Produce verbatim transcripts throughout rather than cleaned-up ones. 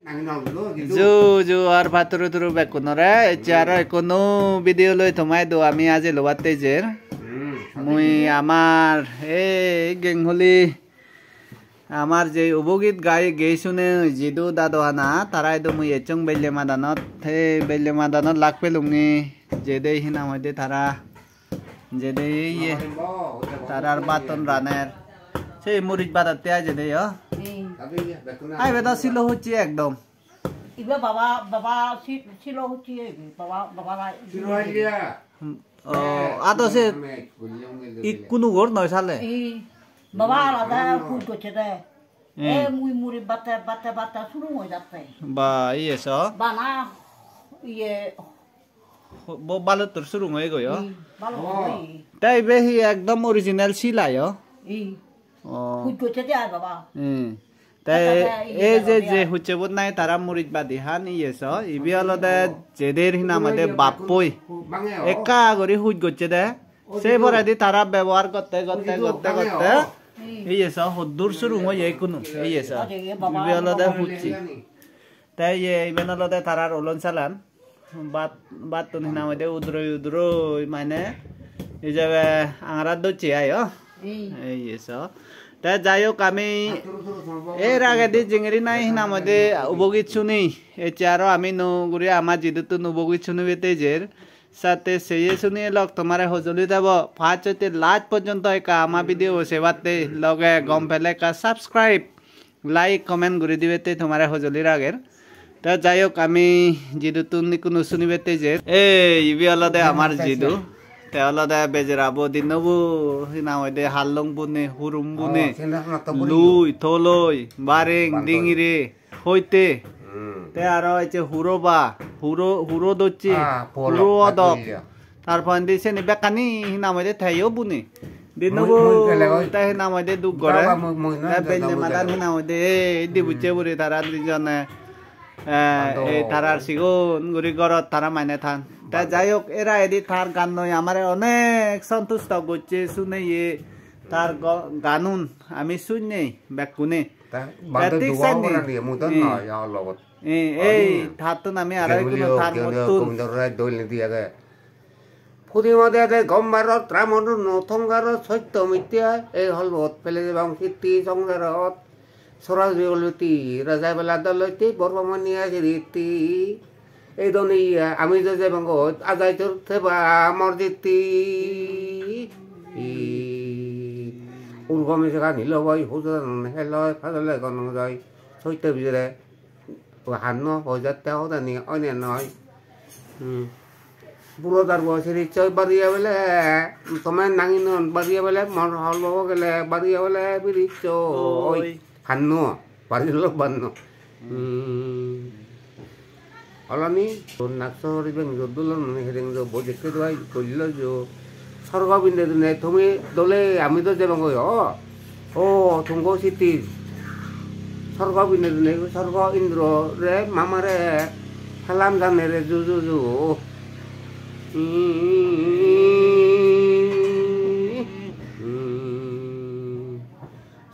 Ju ju ar patturu turu bekkunore, ecche aro ekko nuo video loi tomaidu ami ajil obatte jer. Mui amar ei Gengholi, amar je ubogit gai gei sune jidu dado hana, tara idu mui ecchong belle madanot, he belle madanot lak pelungi, jede hi nang hoide tara, jede iye, tarar baton raner. Se muris badatte ai jede yo. Ai beda silo hucche ekdom. Ibe baba, baba si-, silo hucche ibe, baba, baba la. Silo hucche. Hmm, oh, ado se ikkunu gor noi sale. Ei, baba alada huj gocche de. Hmm. E mui muri batte, batte, batte suru hoi jatte. Ba, iye so. Bana, iye. Bo baluttur suru hoi goi, oh. Hmm, baluttur hoi. Te ibe hi ekdom original sila yo? Ei. Oh. Huj gocche de ai baba. Hmm. Te ei je, je hucchebot nahi tara muris badi han iye so, ibe olode jeder hi nang hoide bappoi ekka guri huj gocche de. Se poredi tara bebohar gotte, gotte, gotte, gotte iye so, hoddur surung oye ikkunu, iye so. Ibe olode hucche. Te iye, iben olode tarar olon salan. Bat, battun hi nang hoide udroi udroi mane ijebe angarat docche ai, oh. Ei. Ei eso. Te jai hok, ami er agedi jingiri nai hi nang hoide ubogit suni. Ecche aro ami nuo guri ama jiduttun ubogit sunibatte jer. Sate seye suni elok tomare hojoli debo. First hoite last porjonto ekka ama video sebatte loge gom pele ekka subscribe, like, comment guri dibatte tomare hojoli rager. Te jai hok, ami jiduttun ikkunu sunibatte jer. Ei, ibe olode amar jidu. Te olode bejerabo dinnobo, hi nang hoide, hallong bune, hurum bune, lui, toloi, bareng, dingire, hoite. Hmm. Te aro ecche huro ba, huro, huro docche, ah, polo, huro odok. Tar porendi seni bekkani hi nang hoide teyo buni. Dinnobo te hi nang hoide duk gore. Te benne madan hi nang hoide, ei dibucche buri tara dijone. Eh, ei tarar sigon guri gorot tara mane than. Te jai hok, era edi tar gannoi amare onek sontusto gocche suneye. Tar go-, ganun ami sunnei bekkune. Te bhante thik duo sanne. Gorani mui do noi, ya lobot. Eh, ei, tattun ami aro ekkunu tar mottun. Gobinda Rai dol nidi age. Pudimode age gombarot, Ramonuno tongarot, sotto mitte ei holot pele jebong sitti songsarot. Sorasuri oloti, raja bela dolotti, borbo moniya siritti. Ei doni iya, ami do jebong got, ajai tor theba mor jitti. Urgomi sega nilo boi, hujadan heloi, padale gonong joi, soitte bijere. Hanno hoi jatte hodani oine noi. Hmm. Buro darbo siri choi bariye bele, tome nangi non bariye bele, mor hol bobo gele bariye bele, biri choi. Oi. Hanno, bari lo banno. Hmm. Olani, ton nak sori beng jo dulon mani hereng jo bojekke duai kollo jo. Sorgo binde dune tumi dole ami do jebong goi, o. O, tungo siti. Sorgo binde dune, sorgo Indro re, mama re, salam jane re, ju, ju, ju.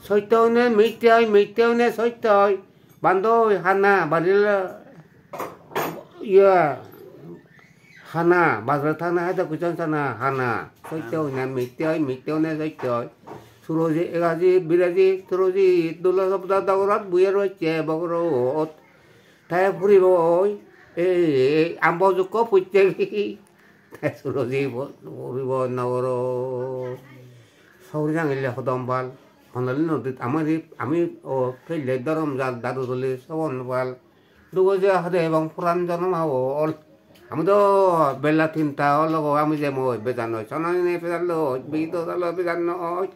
Sotto ne mitte oi, mitte ne sotto oi. Bando oi, hana, barila, iya. Hana, bazar thana, haida kuchan sana, hana. Soitto hona, mitte oi, mitte hone soitto oi. Suroji, egaji, biraji, suroji, dula sabda dagorot, buyer bacche, bogorot. Te puribo oi, ei, ei, ambo jukko pucche gi. Te suroji bo-, puribo nogoro. Sauri jangille hodom bal. Honali nodit amari, ami o pelle dorom jal dadu dole sobon bal. Dugo je hade ebong puran jonom abo ol. Ami do bella tinta ologo ami jemoi bejan noi, sonani nei bejan loi, bido dalo bejan noi.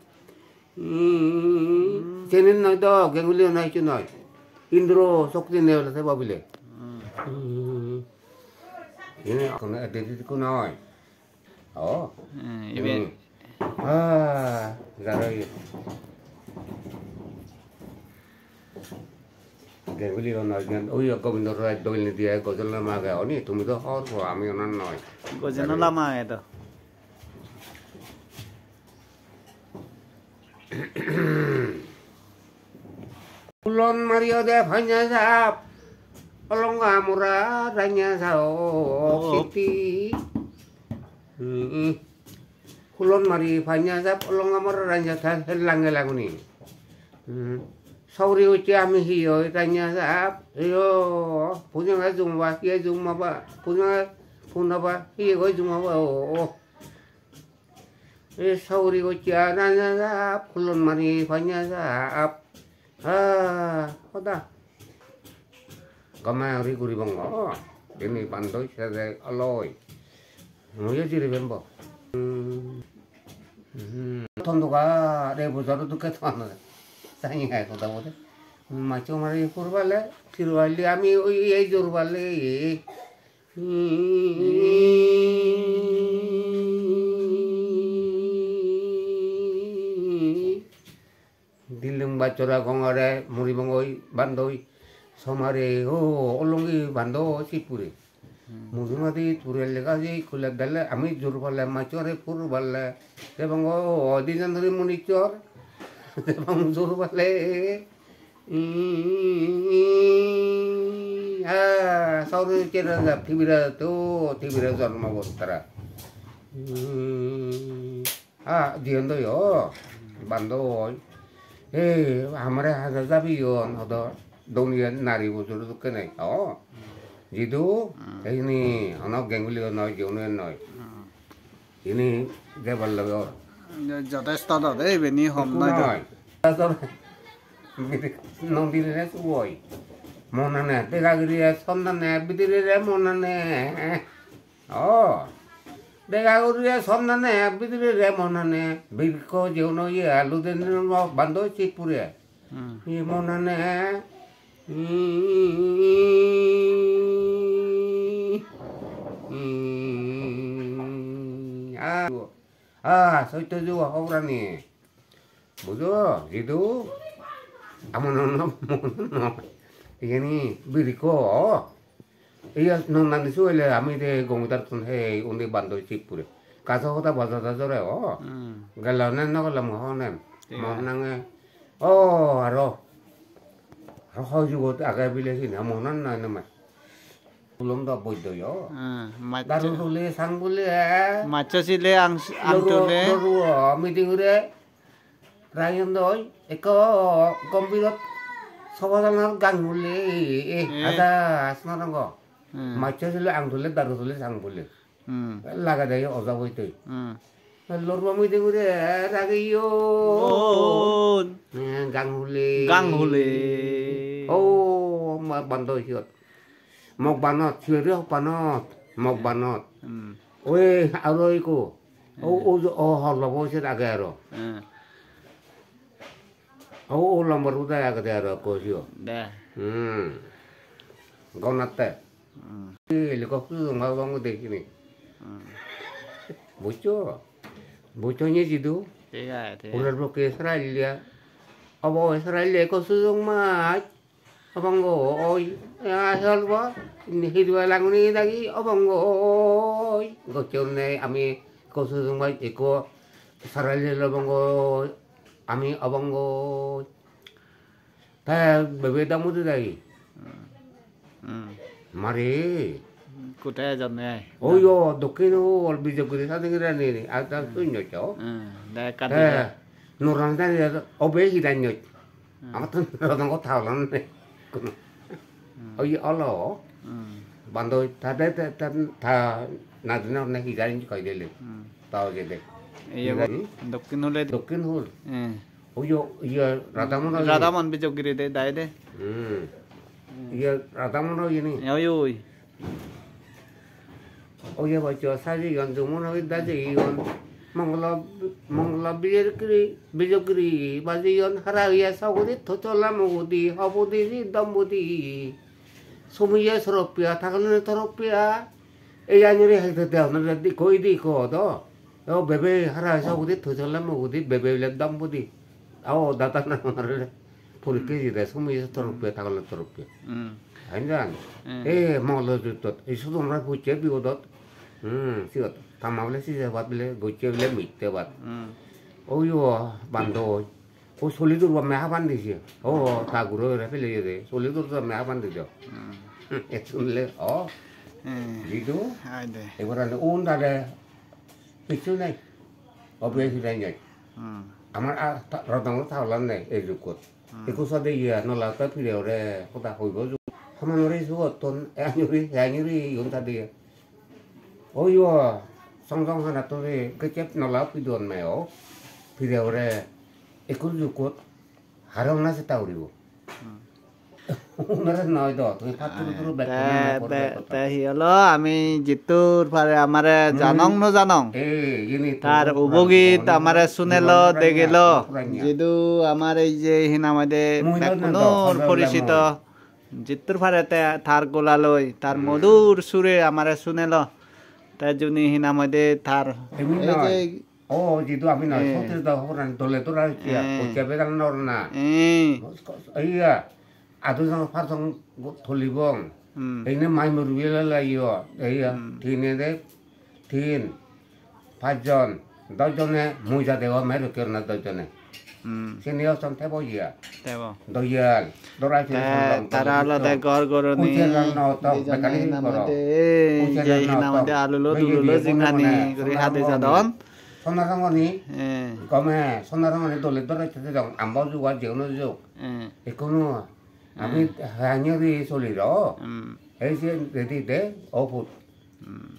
Hmm, senin noi do, genguli noi, hissu noi. Indro sokti nei ole se babile. Hmm. Ini kono edit ko noi. Oh. Hmm, ibe. Hmm. Ah, jaro iye. Genguli hon oi, oi Gobindo Roy dogilni diye gojol lama age, oni tumi do hor po, ami onan noi. Gojol lama age do. Ulon mariyo de phanya sap. Olonga mora ranya saok. Oh. Siti. Hmm. Hulon mari panya sap olonga mora ranya sa lange laguni. Hmm. Sauri ucche ami hi oi ranya sap. Iyo, punyanga jumba, hiye jumba ba. Punyanga punaba, hiye goi jumba ba. Oh, oh. E sauri gocche ana na na, pulon mari panya sap. Ha, hoda. Gome uri guri bongo. Ini bandoi sede oloi. Muyo jiri bembo. Hmm. Hmm. Ton doga, re bujaro dukke ton. Sai hai hoda bode. Macho mari purbale, sirwali ami oi ei jorbale. Dilung bachora gongore muri bongoi bandoi somare o olongi bando sipure. Mujungadi ture lega je kule dale ami jur palle machore pur palle te bongo o dijon duri munichor te bong jur palle. Ah, sauri chera ja tibira to tibira jormo gottara. Ah, jiyan do yo, bando oi. Ei, amare haja jabi yon, odo doniya nari bujur dokke nei, o. Jidu, hmm. Ei ni, ono genguli noi, jiunu noi. Hmm. Ini debar loge or. Jotesto do de, ibeni hom noi do. Noi. Tasor, nondire suoi. Monane, dega giri e sonnane, bidire re monane. O. Dega giri e sonnane, bidire re monane. Birko jeuno ye alu den bando chipure. Hmm. Hi monane. Ah, ah, soitto jugo hoborani. Bujo, jidu? Amon no, no, no. Iyeni biriko. Iya, nonani suwele ami de gongidar tun hei undi bandoi sip pure. Kaso hoda baja da jore o. Hmm. Gelo ne no gelo mo honem. Iya. Mo nange. O, aro. Aro hoi jugot age bile sini, mo nan nai nama. Tulom do boiddo yo. Hmm, maccho. Daru tule sang bule, eh. Maccho sile ang, ang tule. Loru, loru, meeting ure. Rayon doi, ekko gombirot sobadanor gang hule, eh, eh. Ada asnarango. Hmm. Maccho sile ang tule, daru tule sang bule. Hmm. Lagade yo oja boitoi. Hmm. Lorba meeting ure, rageyo. On. Eh, gang hule. Gang hule. O, ma, bando siyot. Mok banot, siyot hok banot, mok banot. Hmm. Oi, aro iko. O, o, o, hor lobo siyot age aro. Hmm. O, o, lombor udai agede aro ekko siyo. De. Hmm. Gonatte. Hmm. Ei, liko sujung ma bang de sini. Hmm. Buccho? Buccho ni jidu? Thik age, thik age. Unar bokke Israelia. Obo Israelia ekko sujung mach. Abango oi, ya, helbo, ini hidup languni dagi abango oi. Gocchonne ami kosu sumai eko sarali lobongo, ami abango. Ta bebe damu dagi. Hmm. Mari. Kute ejonne ai? Oi, o, dokkin hul, bijok guri sadi guri ani, ar ta sunyo cho. Hmm, de ekkan. Te, dija. Nuran sadi, obe hidan nyoj. Hmm. Amattun rodongo ta olon ne. Kono. Hmm. Oi, olo. Hmm. Bando, ta de, ta, ta, ta, nadine ne hidan koi dele. Hmm. Ta oje de. Iye bo, hidan. Dokkin hule. Dokkin hul. Eh. Oyo, iya, Radhamon oye. Radhamon bijok giri de, dai de. Hmm. Hmm. Iya, Radhamon oye ni. Oi, oi. Oye boccho sajiyon, jumon hoi dajiyon. Mongolo, mongolo bijok giri, bijok giri bajiyon. Hara oye sogodi, tochola mogodi, hobodi, dombodi. Sumiye soropiya, thagone toropiya. Ei anjuri hekte deonore dikko, idi ikko odo. O bebe hara sogodi, tochola mogodi, bebe bile dombodi. O dada na mare purikke jide, sumiye toropiya, thagone toropiya. Hmm. Ain jan. Hmm. E mongolo juttot, ei sudom ra pucche bigodot. Hmm, sigot. Tama bile sije bat bile, gocche bile mitte bat. Hmm. Oyo bando oi. O soli durbo me haban dije. O ta guro ere pele ere. Soli durbo me haban dijo. Hmm. Sunle, o, Hmm. Jidu, Ai de. Ebar ane un dale hissu nei. Obe hirai nei. Hmm. Amar a, ta, rodong taholan nei ei jukkot. Hmm. Ekku sade iya, nola ta pire ore, hoda hoibo ju. Haman ore sugot ton, e anyuri, e anyuri, yun ta diye. Oyo, song song hana tore, kecep nola pidon me o. Pire ore, ekku jukkot, harong na seta uribo. Hmm. Unore noi do, tumi patturu turu Ai, bek te, kona te, kota. Te hi holo, ami jittur pare amare Hmm. janong no janong. Eh, yeni to Tar pura ubogit pura amare pura sunelo, pura degelo. pura pura. Jidu amare je hinamade Mui do na do, bekkunor hobe ole poricito. mui. Jittur pare te tar golaloi, tar Hmm. modur sure amare sunelo. Te juni hinamade tar Emi ei noi. je O, jidu ami noi, Eh. sotir da horan dole dora hoiche, Eh. hoiche bedan nor na. Eh. Iya, adu jang par jang go-, tolibong. Hmm. Eine mai murbi lala iyo, iya, Hmm. tine de, tin, pajjon, dojjone, mui jade o mer kerna dojjone. Hmm. Sini o son thebo iya. Thebo. Doyal, dorai Te sini son tara dong, olode dong. Gor goroni, Uche lan no to, dijonne bekali hinamode, goro. Uche je lan no to. Hinamode alulo Begi dululo diye mone jinghani mone, guri sona hadi rongoni. Jadon. Sona rongoni, Eh. gome, sona rongoni dole dore thede dong, ambo jug ar jehono jug. Eh. Ekkuno, ami Eh. hanyori soli ro. Hmm. Ei je ready de, o put. Hmm.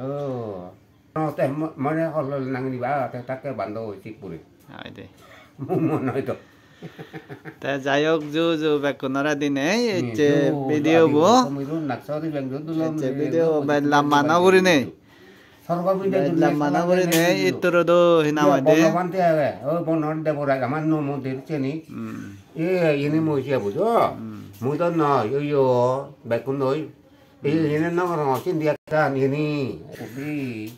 Oh. No, te mo-, mone holol nangni ba, te takke bando chik puri. Ai de. Mo-, mo noi to. Te jai hok, ju ju bekkunore dinei, Hmm, ecche ju, video ju, bo. Komiru naksa ri beng ju dulon Ecche re, video jo, bej lamba no gurinei. Sorgo bide Bej dule lamba no sorgo gurinei, bide ittoro do hina Ye, hoide. Bhagabante age, o Bonon Deboraj, amar no mondir seni. Hmm. E, ini mui se bujo. Hmm. Mui do noi, yo, yo, bekkun noi. E, Hmm. ini no rong, sindi ekkan, ini. Ubi.